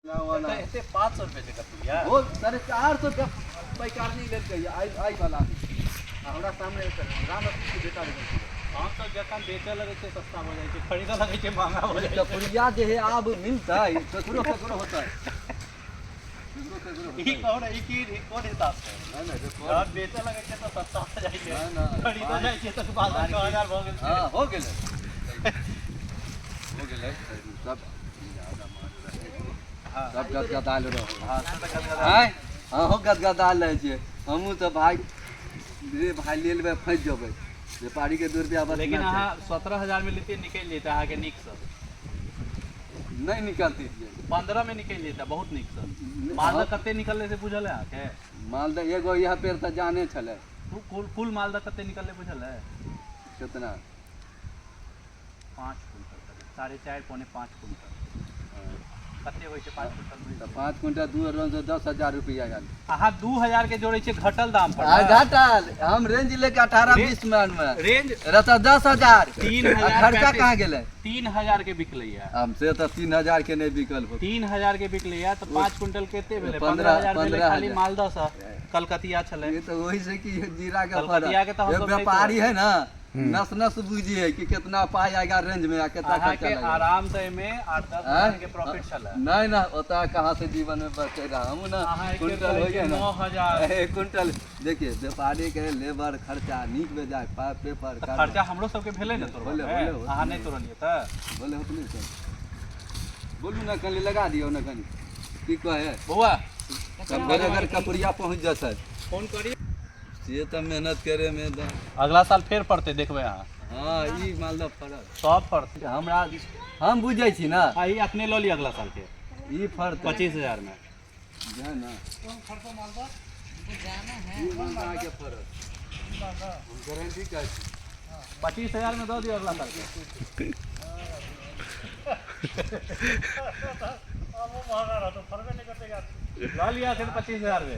एते 500 रुपए छै कपुरिया। वो 450 रुपया पैकार नहीं लेलकै आई आई वाला आ हमरा सामने राम के बेटा लेलकै। हम सब जखन बेचऽ लगै छै सस्ता भऽ जाइ छै, खरीदऽ लगै छै महंगा भऽ जाइ छै। कपुरिया जे है आब मिलतै ककरो ककरो होतै, ककरो ककरो ई होतै। कहू ने, ई की ई कोन हिसाब छै? नहि नहि रिकॉर्ड जहन बेचऽ लगै छै तऽ सस्ता भऽ जाइ छै, नहि, नहि। खरीदऽ जाइ छै तऽ 5-6 हजार भऽ गेल छै। हाँ हो गेलै, हो गेलै सब। सब गदगदायल रहै। हाँ, से तऽ गदगदा। आँय अहूँ गदगदायल रहै छियै, हमहूँ तऽ भाय रे भाय ले लेबै, फँसि जेबै, व्यापारीके 2 रुपया बचना लेकिन छै। अहाँ 17,000 मे लेतियै निकलि जैते अहाँके नीकसँ। नहि निकलती छियै। 15 मे निकलि जैते बहुत नीकसँ। मालदह कते निकललै से बुझल है अहाँके? मालदह एगो इएह पेड़ तऽ जाने छलै। कुल कुल मालदह कते निकललै बुझल है? कितना? 5 क्विंटल, 4.5, 4.75 क्विंटल। कते होइ छै 5 क्विंटल बुझै तऽ छियै? 5 क्विंटल दू रंग 10,000 रुपया आयल। अहाँ 2,000 के जोड़ै छियै घटल दाम पर। आ ने? घाटल हम रेंज लेके 18 20 में रेंज रहता 10,000। तीन आ हजार खर्चा पैंतीस। कहाँ गेलै? 3,000 के बिकलैया। हम से तऽ 3,000 के नहि बिकल होत। 3,000 के बिकलैया तऽ 5 क्विंटल कते भेलै? 15 15,000 भेलै। 15 खाली हजार। मालदह सँ। कलकतिया छलै। ये तो वही से कि जीरा के कलकतिया के फर्क तऽ हम ये सब नहीं व्यापारी है ना, नस नस बुझी है कि कितना पाई आएगा रेंज में आ कितना खर्चा अहाँके लगेगा। आराम से एहिमे 8-10 हजार के प्रॉफिट छलै। नहीं ना, ओता कहाँ से जीवन में बचेगा हम ना। अहाँ एक क्विंटल हो गया ना 9,000। एक क्विंटल देखिए, व्यापारी के लेबर खर्चा नीक बेजाय पेपर तऽ खर्चा हमरो सबके भेलै ने तोड़बा होले, मे। होले, होले। अहाँ नहि तोड़लियै तऽ बोले होत नहीं सर, बोलू ना कनी लगा दियौ ना कनी की कहे। बौआ। तब घरे घर कपुरिया पहुँच जतै। फोन करी। से तऽ मेहनत करे में तऽ अगला साल फेर फड़तै, देखबै अहाँ। हाँ, ई मालदह फड़ल। सब फड़तै। हमरा हम बुझै छी ना। आ ई अखने लऽ लिअ अगला साल के। ई फड़तै। 25,000 मे। जा ना, ई मालदह अहाँके फड़त, हम गारंटी कहै छी। 25,000 मे दऽ दियौ अगला साल के। लऽ लिअ अखन 25,000 मे।